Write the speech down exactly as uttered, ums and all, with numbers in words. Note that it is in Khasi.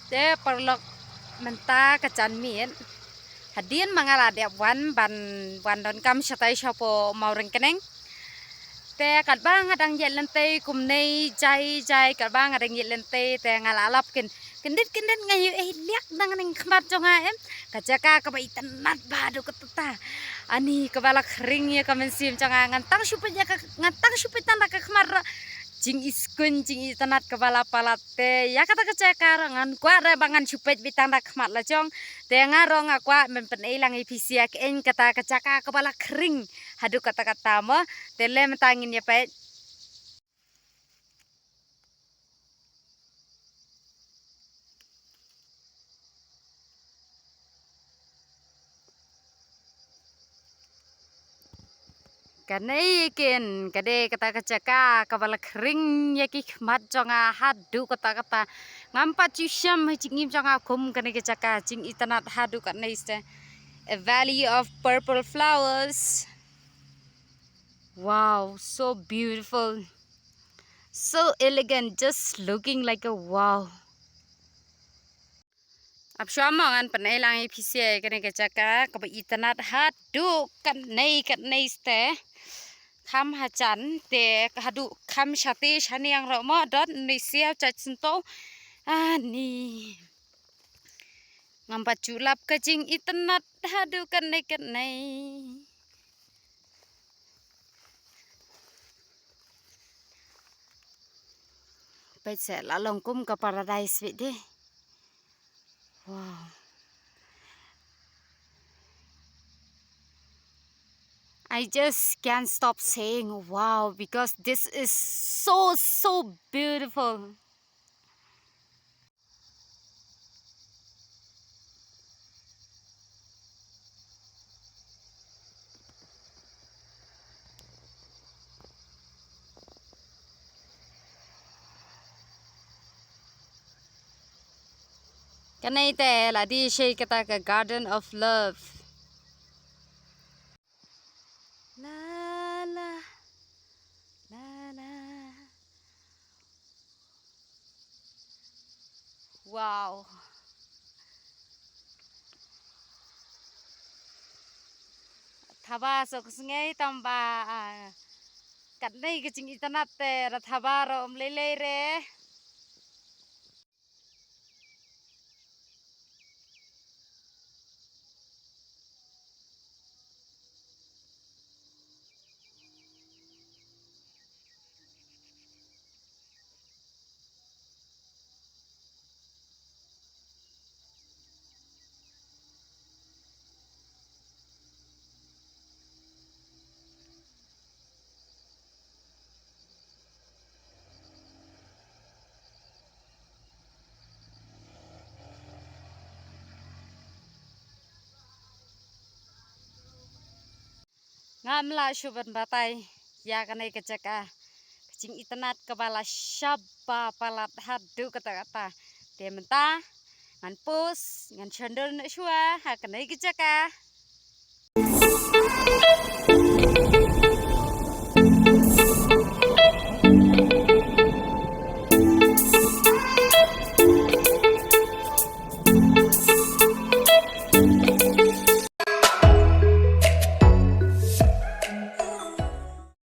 Te paralok mynta ka janmiet. Hadien ma nga la dep wan ban wan donkam shatai shapoh Mawryngkneng. Te katba nga dang ïaid lynti kumne jai jai katba nga dang ïaid lynti te nga la lap kyn kyndit kyndit nga ïohi eh liak dang neng khmat jong nga em. Ka jaka kaba itynnad bha haduh katta. Ani kaba la khring ïa ka mynsiem jong nga ngan tang shu peit ïa ka ngan tang shu peit tang da ka khmat ruh. Jingiskuiñ jingitynnad kaba la palat te ïa kata ka jaka ruh ngan kwah ruh ba ngan shu peit beit tang da ka khmat la jong. Te nga ruh nga kwah ban pynei lang ïa phi sha ka ïing kata ka jaka kaba la khring haduh katta katta mo. Te lem tang ngin ïa peit. Kane ïa ken ka dei kata ka jaka kaba la khring ïa ki khmat jong nga haduh katta katta. Ngam pat ju shem ha jingim jong nga kum kane ka jaka jingitynnad haduh katne sha. A valley of purple flowers. Wow, so beautiful. So elegant, just looking like a wow. Ap shuwa mo ngan pynei lang ïa phi sha kane ka jaka kaba itynnad haduh katne katne sha. Kham hajan te haduh kham shate shane ang ruh mo dot ne sha jait sento. Ani. Ngam pat ju lap ka jingitynnad haduh katne katne. Peit seh la long kum ka paradise beit de. Wow. I just can't stop saying wow because this is so, so beautiful. Kane te la dei sha kata ka Garden of Love. La la la la. Wow. Thaba suk sngi tamba, ah, katne ka jingitynnad te ra thaba ro um lei lei re. Ngam lah shuh ban batai ïa kane ka jaka ka jingitynnad kaba la shaba palat haduh katta katta. Te mynta ngan pause ngan shon dor noh shuwa ha kane ka jaka.